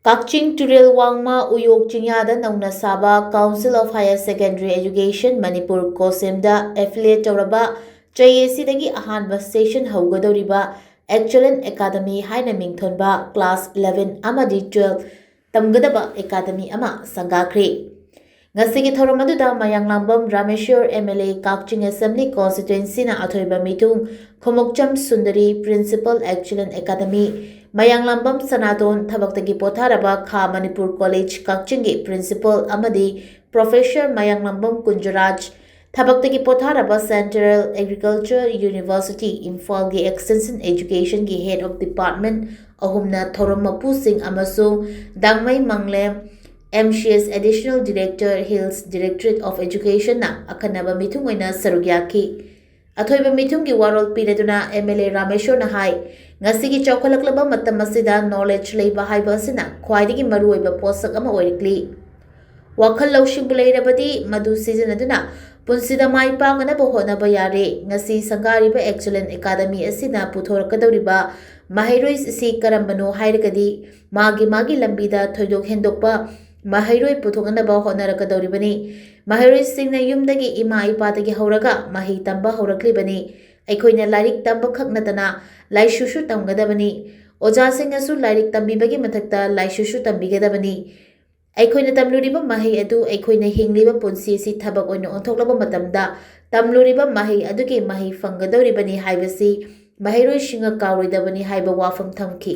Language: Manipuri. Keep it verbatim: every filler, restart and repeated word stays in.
ꯀꯛꯆꯤꯡ ꯇꯨꯔꯦꯜ ꯋꯥꯡꯃ ꯎꯌꯣꯛ ꯆꯤꯡꯌꯥꯗ ꯅꯧꯅ ꯁꯥꯕ Council of Higher Secondary Education Manipur, ꯀꯣꯁꯦꯝꯗ affiliate ꯇꯧꯔꯕ ꯆꯍꯤ ꯑꯁꯤꯗꯒꯤ ꯑꯍꯥꯟꯕ session ꯍꯧꯒꯗꯧꯔꯤꯕ Excellent Academy ꯍꯥꯏꯅ ꯃꯤꯡꯊꯣꯟꯕ class eleven ꯑꯃꯗꯤ twelve ꯇꯝꯒꯗꯕ academy ꯑꯃ ꯁꯪꯒꯥꯈ꯭ꯔꯦ꯫ ꯉꯁꯤꯒꯤ ꯊꯧꯔꯝ ꯑꯗꯨꯗ ꯃꯌꯥꯡꯂꯥꯡꯕꯝ Rameshwor, M L A, Kakching Assembly Constituencyꯅ ꯑꯊꯣꯏꯕ ꯃꯤꯊꯨꯡ, ꯈꯣꯡꯎꯞꯆꯝ ꯁꯨꯟꯗꯔꯤ, Principal, Excellent Academy, ꯃꯌꯥꯡꯂꯥꯡꯕꯝ ꯁꯅꯥꯇꯣꯟ, ꯊꯕꯛꯇꯒꯤ ꯄꯣꯊꯥꯔꯕ ꯈꯥ ꯃꯅꯤꯄꯨꯔ College ꯀꯛꯆꯤꯡꯒꯤ Principal ꯑꯃꯗꯤ Professor ꯃꯌꯥꯡꯂꯥꯡꯕꯝ ꯀꯨꯟꯖꯔꯥꯖ, ꯊꯕꯛꯇꯒꯤ ꯄꯣꯊꯥꯔꯕ Central Agriculture University ꯏꯝꯐꯥꯜꯒꯤ Extension Educationꯒꯤ Head of Department ꯑꯍꯨꯝꯅ ꯊꯧꯔꯝ ꯃꯄꯨꯁꯤꯡ ꯑꯃꯁꯨꯡ ꯗꯥꯡꯃꯩ ꯃꯪꯂꯦꯝ, M C S, Additional Director, Hills Directorate of Educationꯅ ꯑꯈꯟꯅꯕ ꯃꯤꯊꯨꯡ ꯑꯣꯏꯅ ꯁꯔꯨꯛ ꯌꯥꯈꯤ꯫ ꯑꯊꯣꯏꯕ ꯃꯤꯊꯨꯡꯒꯤ ꯋꯥꯔꯣꯜ ꯄꯤꯔꯗꯨꯅ M L A ꯔꯥꯃꯦꯁꯣꯔꯅ ꯍꯥꯏ, ꯉꯁꯤꯒꯤ ꯆꯥꯎꯈꯠꯂꯛꯂꯕ ꯃꯇꯝ ꯑꯁꯤꯗ knowledge ꯂꯩꯕ ꯍꯥꯏꯕ ꯑꯁꯤꯅ ꯈ꯭ꯋꯥꯏꯗꯒꯤ ꯃꯔꯨꯑꯣꯏꯕ ꯄꯣꯠꯁꯛ ꯑꯃ ꯑꯣꯏꯔꯛꯂꯤ꯫ ꯋꯥꯈꯜ ꯂꯧꯁꯤꯡꯕꯨ ꯂꯩꯔꯕꯗꯤ ꯃꯗꯨ ꯁꯤꯖꯤꯟꯅꯗꯨꯅ ꯄꯨꯟꯁꯤꯗ ꯃꯥꯏ ꯄꯥꯛꯅꯅꯕ ꯍꯣꯠꯅꯕ ꯌꯥꯔꯦ꯫ ꯉꯁꯤ ꯁꯪꯒꯥꯔꯤꯕ Excellent Academy ꯑꯁꯤꯅ ꯄꯨꯊꯣꯔꯛꯀꯗꯧꯔꯤꯕ ꯃꯍꯩꯔꯣꯏ ꯑꯁꯤ ꯀꯔꯝꯕꯅꯣ ꯍꯥꯏꯔꯒꯗꯤ, ꯃꯥꯒꯤ ꯃꯥꯒꯤ ꯂꯝꯕꯤꯗ ꯊꯣꯏꯗꯣꯛ ꯍꯦꯟꯗꯣꯛꯄ ꯃꯍꯩꯔꯣꯏ ꯄꯨꯊꯣꯛꯅꯅꯕ ꯍꯣꯠꯅꯔꯛꯀꯗꯧꯔꯤꯕꯅꯤ꯫ ꯃꯍꯩꯔꯣꯏꯁꯤꯡꯅ ꯌꯨꯝꯗꯒꯤ ꯏꯃꯥ ꯏꯄꯥꯗꯒꯤ ꯍꯧꯔꯒ ꯃꯍꯩ ꯇꯝꯕ ꯍꯧꯔꯛꯂꯤꯕꯅꯤ꯫ ꯑꯩꯈꯣꯏꯅ ꯂꯥꯏꯔꯤꯛ ꯇꯝꯕ ꯈꯛ ꯅꯠꯇꯅ ꯂꯥꯏꯁꯨꯁꯨ ꯇꯝꯒꯗꯕꯅꯤ꯫ ꯑꯣꯖꯥꯁꯤꯡꯅꯁꯨ ꯂꯥꯏꯔꯤꯛ ꯇꯝꯕꯤꯕꯒꯤ ꯃꯊꯛꯇ ꯂꯥꯏꯁꯨꯁꯨ ꯇꯝꯕꯤꯒꯗꯕꯅꯤ꯫ ꯑꯩꯈꯣꯏꯅ ꯇꯝꯂꯨꯔꯤꯕ ꯃꯍꯩ ꯑꯗꯨ ꯑꯩꯈꯣꯏꯅ ꯍꯤꯡꯂꯤꯕ ꯄꯨꯟꯁꯤ ꯑꯁꯤ ꯊꯕꯛ ꯑꯣꯏꯅ ꯑꯣꯟꯊꯣꯛꯂꯕ ꯃꯇꯝꯗ ꯇꯝꯂꯨꯔꯤꯕ ꯃꯍꯩ ꯑꯗꯨꯒꯤ ꯃꯍꯩ ꯐꯪꯒꯗꯧꯔꯤꯕꯅꯤ ꯍꯥꯏꯕꯁꯤ ꯃꯍꯩꯔꯣꯏꯁꯤꯡꯅ ꯀꯥꯎꯔꯣꯏꯗꯕꯅꯤ ꯍꯥꯏꯕ ꯋꯥꯐꯝ ꯊꯝꯈꯤ꯫